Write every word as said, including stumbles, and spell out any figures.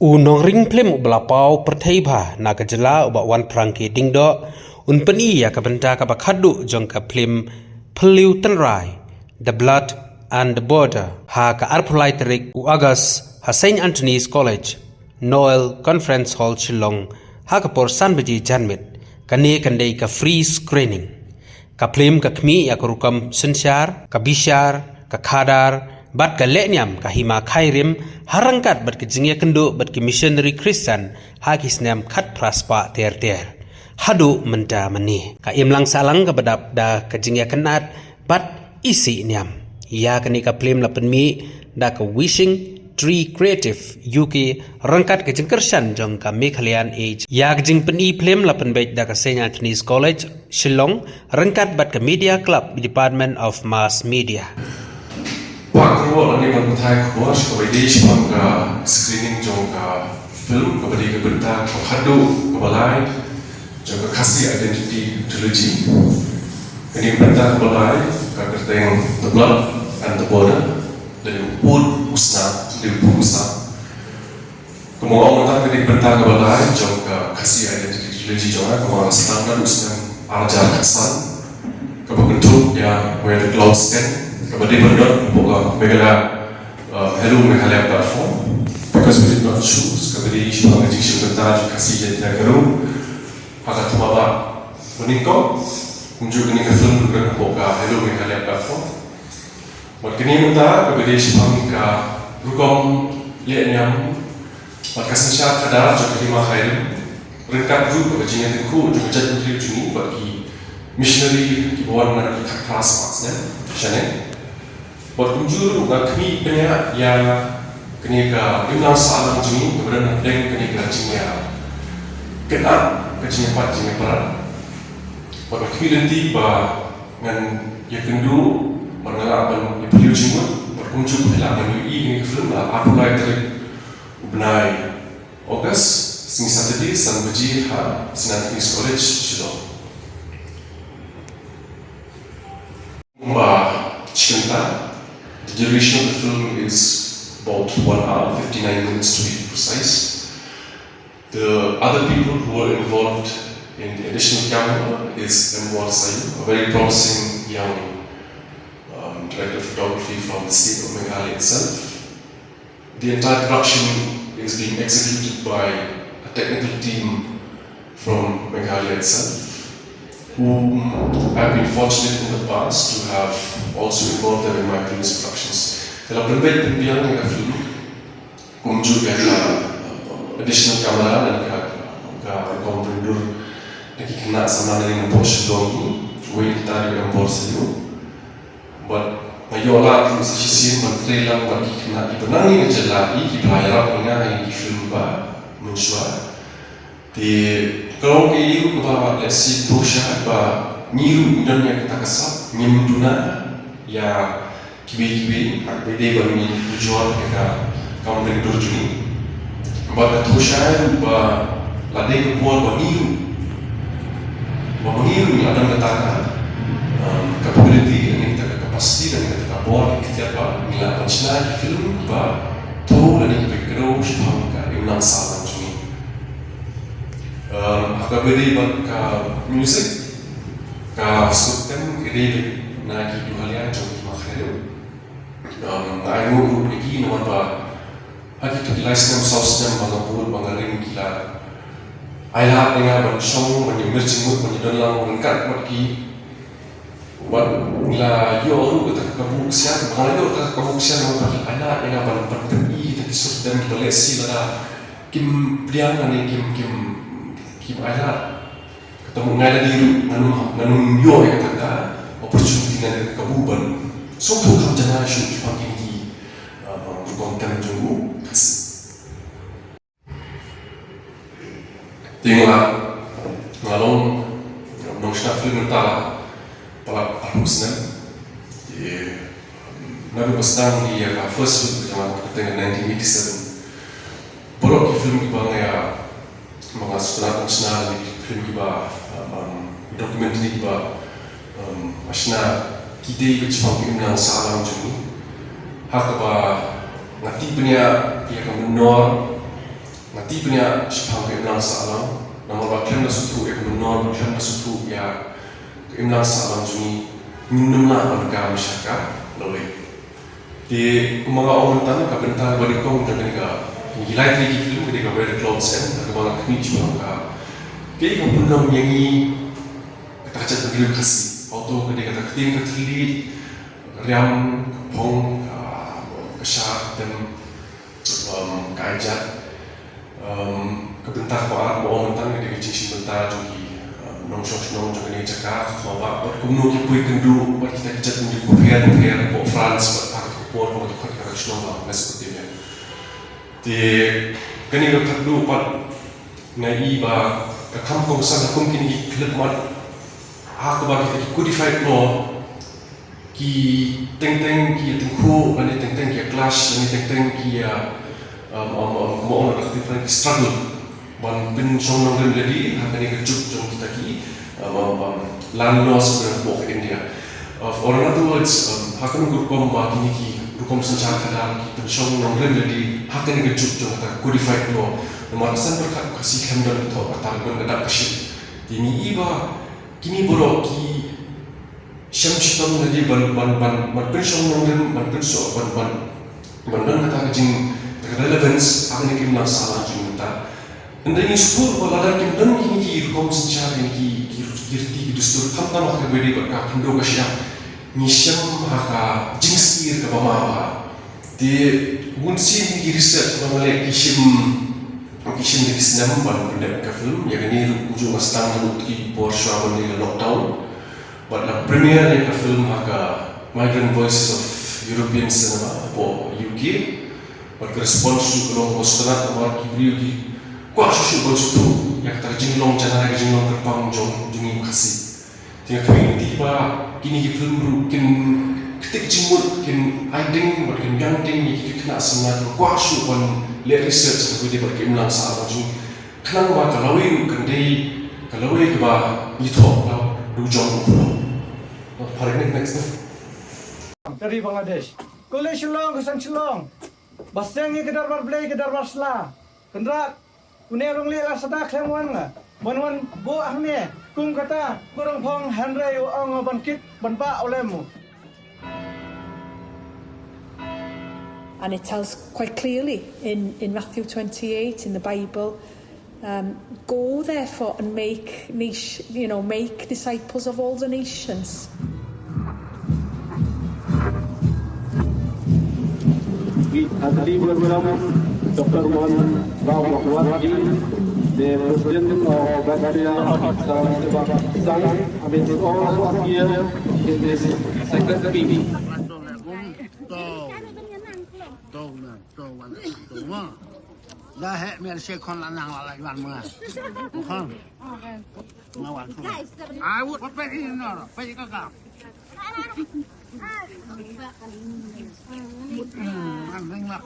U nongring phlim uba la paw pyrthei bha na ka jylla u Bah Wanphrang K Diengdoh un pyni ïa ka bynta kaba khatduh jong ka phlim phylliew tynrai The Blood and the Border ha ka arphew lai tarik u August ha Saint Anthony's College, Noel Conference Hall, Shillong, ha ka por san baje janmiet. Kane kan dei ka free screening. Ka phlim ka khmih ïa ka rukom synshar, ka bishar, ka khadar bad ka lehniam ka hima Khyrim, ha ryngkat bad ka jingïakynduh bad ki missionary Khristan ha ki snem khatphra spah ter ter. Haduh mynta mynne ka imlang sahlang kaba dap da ka jingïakynad bad isih niam. Ïa kane ka phlim la pynmih da ka Wishing Tree Creative U K ryngkat ka jingkyrshan jong ka Meghalayan Age. Ïa ka jingpyni phlim la pynbeit da ka Saint Anthony's College, Shillong ryngkat bad ka Media Club, Department of Mass Media. Pak ruh lane ban pathai khubor kaba ïadei shaphang ka screening jong ka film kaba dei ka bynta kaba khatduh kaba lai jong ka Khasi Identity Trilogy. Kane ka bynta kaba lai ka kyrteng The Blood and the Border, lane u pud u snam, lane u pud u snam. Kumba nga ong, mynta ka dei ka bynta kaba lai jong ka Khasi Identity Trilogy jong nga, kaba la sdang naduh u snem ar hajar khatsan, kaba kynthup ïa Where the Clouds End, kaba dei ban don hapoh ka Meghalaya, uh, Hello Meghalaya platform, because we did not choose, kaba dei shaphang ka jingshim bynta jong ka Khasi Jaintia Garo ha ka thma bah ba nyngkong. Kumjuh kane ka film ruh ka don hapoh ka Hello Meghalaya platform. Bad kane mynta kaba dei shaphang ka rukom lehniam bad ka synshar khadar jong ka hima Khyrim, ryngkat ruh bad ka jingïatyngkhuh jong ka jaitbynriew jong ngi bad ki missionary kiba wan naduh ki khatphra spah snem shane. Bad kumjuh ruh nga khmih bniah ïa kane ka imlang sahlang jong ngi kaba don hapdeng kane ka jingïakynad, ka jingïapat jingïapra. Bad nga khmih lynti ba ngan ïakynduh bad nga lah ban ïaphylliew jingmut bad kumjuh phi lah ban ïohi ïa kane ka film ha arphew lai tarik u bnai August, sngi Saturday, san baje ha Saint Anthony's College, Shillong. Kumba shi kynta, the duration of the film is about one hour, fifty-nine minutes to be precise. The other people who were involved in the additional camera is Enwar Sayoo, a very promising young, um, director of photography from the state of Meghalaya itself. The entire production is being executed by a technical team from Meghalaya itself, whom I've been fortunate in the past to have also involved them in my previous productions. Ka la pynbeit pynbiang ïa ka film, kumjuh ïa ka, uh, additional camera lane ka, ka rukom byndur na ki khynnah samla na ri na poh Shillong hi, uwei kata dei u Enwar Sayoo. Bad nga ïoh lad ruh sa shisien ban trei lang bad ki khynnah kiba na ngi na jylla hi kiba la ïarap ïa nga ha ki film ba mynshuwa. Te ka long kaei ruh kaba leh shi pyrshah ba ngi ruh ngi don ïa kata ka sap, ngim duna ïa kiwei kiwei, ha kaba ïadei ban ngi pujor ïa ka kam byndur jong ngi. Bad ka pyrshah ruh ba la dei ka bor ba ngi ruh, ba ngi ruh ngi la don kata ka, um, capability lane kata ka capacity lane kata ka bor, ka iktiar ba ngi lah ban shna ki film ba thew lane kiba kdew shaphang ka imlang sahlang jong ngi. Um, ha kaba ïadei bad ka music, ka sur tem ka dei beit na ki Duhalia jong ki Makharew. Um, nga ainguh ruh ïa ki namar ba ha kito ki lai snem saw snem ba nga bud ba nga ring ki la ailad ïa nga ban shong, ban ïa mir jingmut, ban ïa don lang ryngkat bad ki. Bad ngi la ïoh ruh kata ka kabu ksiar, ba nga la ïoh kata ka kabu ksiar namar ba ki ailad ïa nga ban, ban pyni kita ki sur tem kiba lehse lada kim pdiang lane kim, kim, kim ailad. Kata mut nga lade ruh ngan ym, ngan ym ïoh ïa kata ka opportunity, ngan ym kabu ban sngewthuh kham janai shuh shaphang kine ki, uh, rukom tem jong u Khasi. Te nga la, nga long, nga long nongshna film mynta la palat arphew snem. Te naduh ba sdang ïa ka first film ka jong nga, kata ka nineteen eighty-seven. Baroh ki film kiba nga ïa, ba nga sngewtynnat ban shna, ki film kiba, um, documentary kiba, um, nga shna, ki dei beit shaphang ka imlang sahlang jong ngi. Ha kaba nga tip bniah ïa ka mynnor Nga tip pynïaid shaphang ka imlang sahlang, namar ba khlem da sngewthuh ïa ka mynnor, ba khlem da sngewthuh ïa ka imlang sahlang jong ngi, ngim lah ban kam sha ka lawei. Te kumba nga ong mynta, ka bynta ba nyngkong jong kane ka, ngi lai tylli ki film, ka dei ka Where the Clouds End, ha kaba nga khmih shaphang ka, kaei ka pynlong ïa ngi kata ka jaitbynriew Khasi. Hato ka dei kata ka ktien ka thylliej, riam, ka phong, ka, ka shah, ka tem, um, ka ainjat, um, ka bynta kaba ar ba ong mynta ka dei ka jingshim bynta jong ki, um, nongshong shnong jong kane ka jaka, ka khlawbah, bad kumno ki poi kynduh bad kita ki jaitbynriew bapher bapher hapoh France bad ha kata ka por kumba ki khot ïa kata ka shnong ba Mesopotamia. Te kane ka khatduh pat nga i ba ka kham kongsan ha kum kine ki khyllipmat ha kaba kita ki codified law ki teng teng ki ïa tyngkhuh lane teng teng ki ïa clash lane teng teng ki ïa, um, um, um, kumba ong da ka ktien phareng ki struggle ban pynshong nongrim lade ha kane ka juk jong kita ki, um, um, um, land laws hapoh ka India. Uh, or in other words, um, ha kano ka rukom ba kine ki rukom synshar khadar ki pynshong nongrim lade ha kane ka juk jong kata ka codified law. Namar ka san pyrkhat u Khasi khlem don ka thoh ka tar, don ka dak ka shit. Te ngi i ba kine baroh ki shem shitom lade ban, ban, ban, ban pynshong nongrim, ban pynshong, ban, ban, ban don kata ka jing, kata ka relevance ha kane ka imlang sahlang jong ngi mynta. Hynrei ngi sngewthuh ba lada kim don kine ki rukom synshar, kine ki, ki, ki riti, ki dustur, khamtam ha kaba ïadei bad ka khyndew ka shyiap, ngi shem ha ka jingsyier kaba ma bha. Te bun sien ki research ba nga leh ki shim, ki shim da ki snem ban pyndep ka film. Ïa kane ruh kumjuh nga sdang da ki por shuwa ban dei ka lockdown. Bad la premiere ïa ka film ha ka Migrant Voices of European Cinema hapoh U K. Bad ka response ruh ka long kaba sngewtynnat namar ki briew ki kwah shuh shuh ban sngewthuh ïa kata ka jinglong janai, ka jinglong kyrpang jong, jong ngi Khasi. Te nga khmih lynti ba kine ki film ruh kin ktik jingmut, kin ai ding bad kin biang ding ïa ki khynnah samla kiba kwah shuh ban leh research ha kaba ïadei bad ka imlang sahlang jong ngi. Khnang ba ka lawei ruh kan dei ka lawei kaba ngi thoh la dujong u khulom. Phareng, next, next. Ka ri Bangladesh. Kole Shillong, ka san Shillong. Ba seng ïa ka dorbar Blei, ka dorbar sla. Kynrad, une u longleh la sada khlem wan nga. Ban wan buh hangne, kum kata, ka rong phong hynrei u ong ban kit, ban bah u lem u. And it tells quite clearly in, in Matthew twenty-eight in the Bible, um, "Go therefore and make nish-, you know, make disciples of all the nations." We heartily welcome Doctor Mohan Rao Makwar ji, the President of Bacteria Saran Seva Sangh, amidst all of us here in this sacred meeting. Da heh mer she khon la nang la la yuan ma. Khon. Ma wan khon. Ai wut, wut peit ïa no, peit ïa ka kam. Hmm, an ring la.